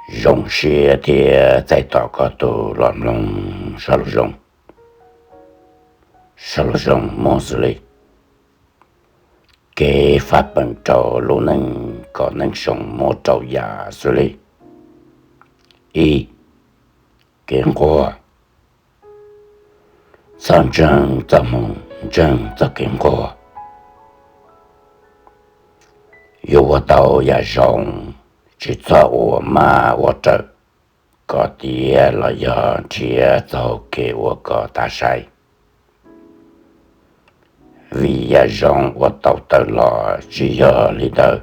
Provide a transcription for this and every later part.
Zoo siab thiab txais tos koj tus los mloog sab lus zoo. Sab lus zoo muaj xws li kev faj peem rau lub neej kom neej zoo muaj rau yam xws li: ib, kev nquag. Txhob ntseeg txoj hmoo, ntseeg txoj kev nquag. Yuav ua tau yam zoo, tsis txhob ua maj ua rawm kom tiav los yog nrhiav txoj hau kev ua kom tas sai. Vim yam zoo ua tau tawm los tsis yog li ntawd.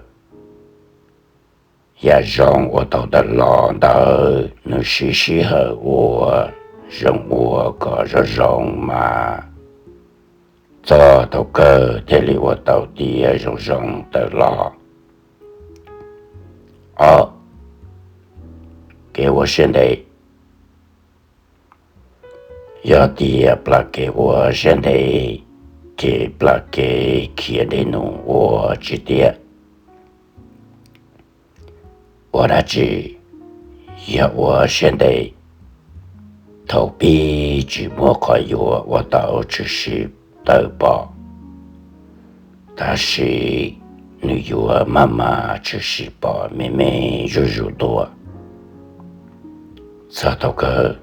Yam zoo ua tau tawm los ntawd nws siv sij hawm ua, zoo ua kom zoo zoo mas txog thaum kawg thiaj li ua tau tiav zoo zoo tawm los. Ob, kev ua siab ntev. Yog tias plam kev ua siab ntev, ces plam kev khiav dej num ua tsis tiav. Ua dab tsi yog ua siab ntev, thaum pib tsis muaj qhov yuav ua tau tshwm sim tawm pom, tab sis nws yuav maj mam tshwm sim pom me me zuj zus tuaj. Txog thaum kawg,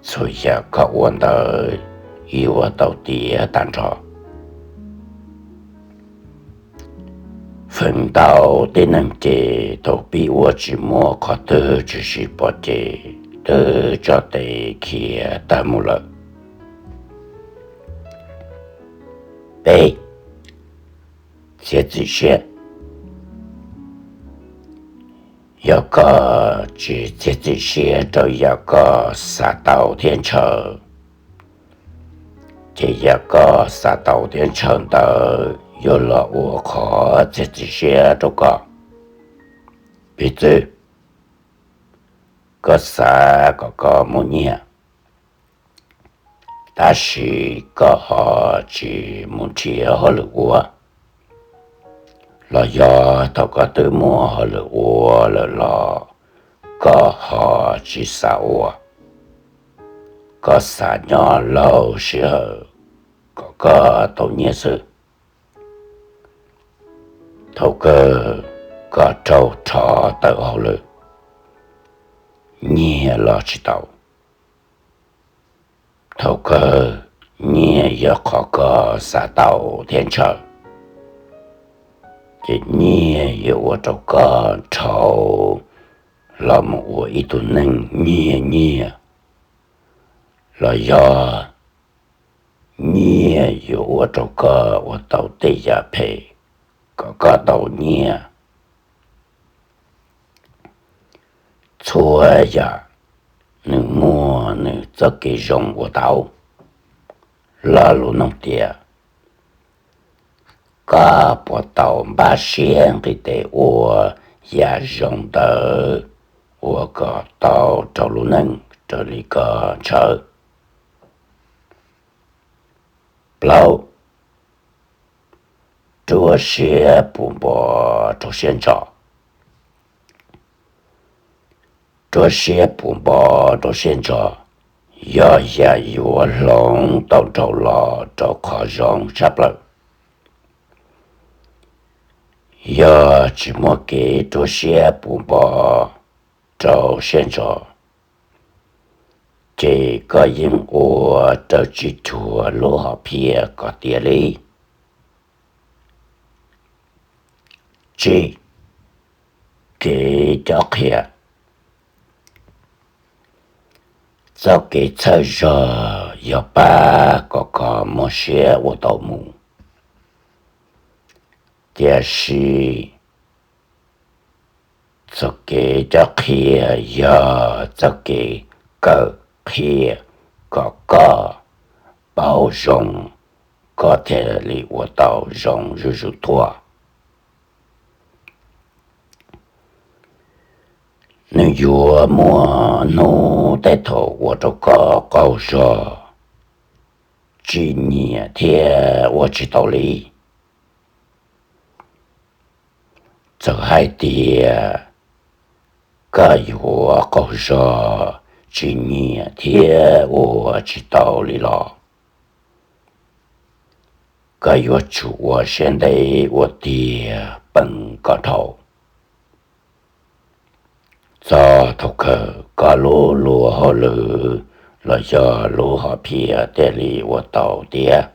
txhua yam koj ua ntawd yuav tau tiav tag nrho. Feem ntau tej neeg ces thaum pib ua tsis muaj qhov twg tshwm sim pom ces twb tso tes khiav tag mus lawm. Peb, txiav txim siab. Yog koj tsis txiav txim siab rau yam koj xav tau thiab ntshaw, ces yam koj xav tau thiab ntshaw ntawd yuav los ua qhov txiav txim siab rau koj. Piv txwv, koj xav kom koj muaj nyiaj, tab sis koj ho tsis mus nrhiav hauj lwm ua, los yog thaum koj twb muaj hauj lwm ua lawm los koj ho tsis xav ua, koj xav nyob laug sij hawm kom koj tau nyiaj xwb. Thaum kawg koj raug rho tawm hauj lwm, nyiag los tsis tau. Thaum kawg nyiag yog qhov koj xav tau thiab ntshaw, ces nyiag yuav ua rau koj dhau los mus ua ib tug neeg nyiag nyiag, los yog nyiag yuav ua rau koj ua tau tej yam phem kom koj tau nyiaj. Txhua yam nws muaj nws txoj kev zoo ua tau. Lo lus nug tias, koj puas tau npaj siab nqis tes ua yam zoo ntawd ua kom tau rau lub neej raws li koj ntshaw? Plaub, rua siab pus npo rau siab ntso. Rua siab pus npo rau siab ntso yog yam yuav hloov tau nraum los rau qhov zoo tshaj plaws. Yog tsis muaj kev rua siab pus npo rau siab ntso, ces koj yeej ua raws tsis dhuav lub hom phiaj kom tiav li. Tsib, kev cob qhia. Txoj kev txhawj zog yog pab kom koj muaj siab ua tau mus, tiam sis txoj kev cob qhia yog txoj kev kawm qhia kom koj paub zoo, koj thiaj li ua tau zoo zuj zus tuaj. Nws yuav muaj hnub tej thaum ua rau koj qaug zog, tsis nyiam thiab ua tsis tau li. Txawm hais tias koj yuav qaug zog, tsis nyiam thiab ua tsis tau li los, koj yuav tsum ua siab ntev ua tiag peem kom dhau. Txog thaum kawg koj lub luag hauj lwm los yog lub hom phiaj thiaj li ua tau tiav.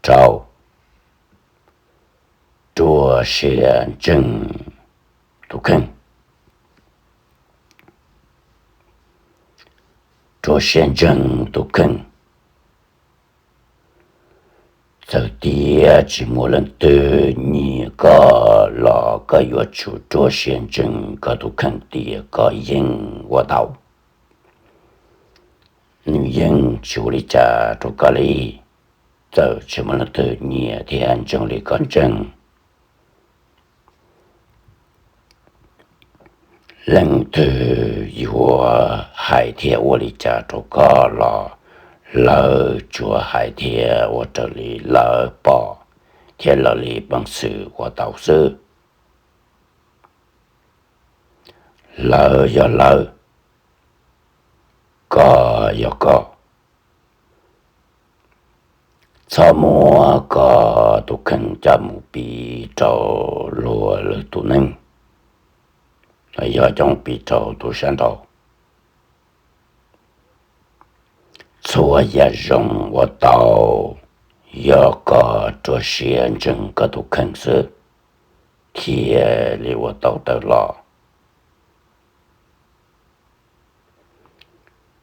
Rau, rua siab ntseeg tus kheej. Rua siab ntseeg tus kheej. Txawm tias tsis muaj leej twg nyiam koj los koj yuav tsum rua siab ntseeg koj tus kheej tias koj yeej ua tau. Nws yeej tsis ua li cas rau koj li, txawm tsis muaj leej twg nyiam thiab ntseeg li koj ntseeg. Leej twg yuav hais thiab ua li cas rau koj los lawv tsuas hais thiab ua raws li lawv pom thiab lawv li peev xwm ua tau xwb. Lawv yog lawv, koj yog koj. Txhob muab koj tus kheej coj mus piv rau luag lwm tus neeg, los yog coj mus piv rau tus sab nraud. Txhua yam zoo ua tau yog koj rua siab ntseeg koj tus kheej xwb thiaj li ua tau tawm los.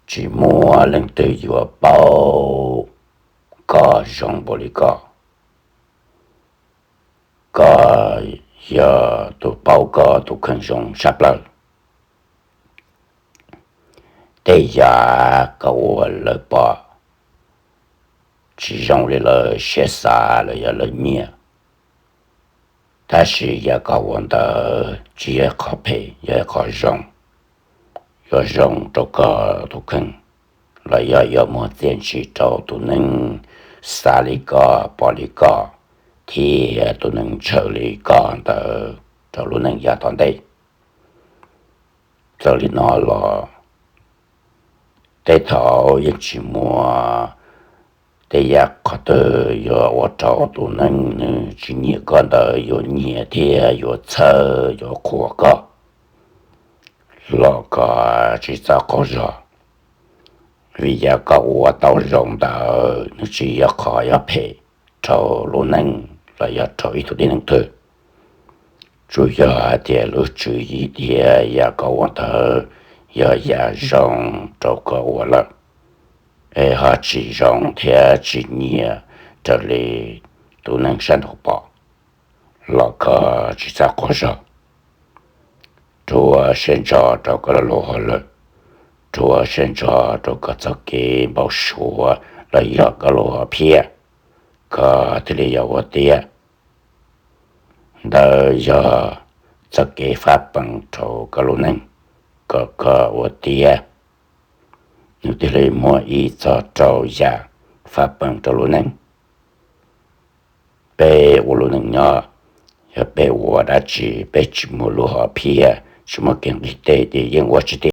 Tsis muaj leej twg yuav paub koj zoo npaum li koj. Koj yog tus paub koj tus kheej zoo tshaj plaws. Tej yam koj ua lawv pom tsis zoo li lawv siab xav los yog lawv nyiam, tab sis yam koj ua ntawd tsis yog qhov phem, yog qhov zoo. Yuav zoo rau koj tus kheej, los yog yuav muaj txiaj ntsig rau tus neeg xav li koj, pom li koj, thiab tus neeg ntshaw li koj ntawd rau lub neej yav tom ntej. Txawm li no los tej thaum yeej tsis muaj tej yam qhov twg yuav ua rau tus neeg nws tsis nyiam koj ntawd yuav nyiam thiab yuav txhawj yuav qhuas koj. Los koj tsis txhob qaug zog, vim yam koj ua tau zoo ntawd nws tsis yog qhov yuav phem rau lub neej los yog rau ib tug tib neeg twg. Tsuas yog hais tias lub tswv yim tias yam koj ua ntawd yog yam zoo rau koj ua lawm, es ho tsis zoo thiab tsis nyiam raws li tus neeg sab nraud pom, los koj tsis txhob qaug zog. Rua siab ntso rau koj lub luag hauj lwm, rua siab ntso rau koj txoj kev npau suav los yog koj lub hom phiaj, koj thiaj li yuav ua tiav. Ntawd yog txoj kev fab peem rau koj lub neej, kom koj ua tiav. Nws thiaj li muaj ib txog rau yam fab peem rau lub neej. Peb ua lub neej nyob, yog peb ua dab tsi peb tsis muaj lub hom phiaj, tsis muaj kev nqis teg ces yeej ua tsis tiav.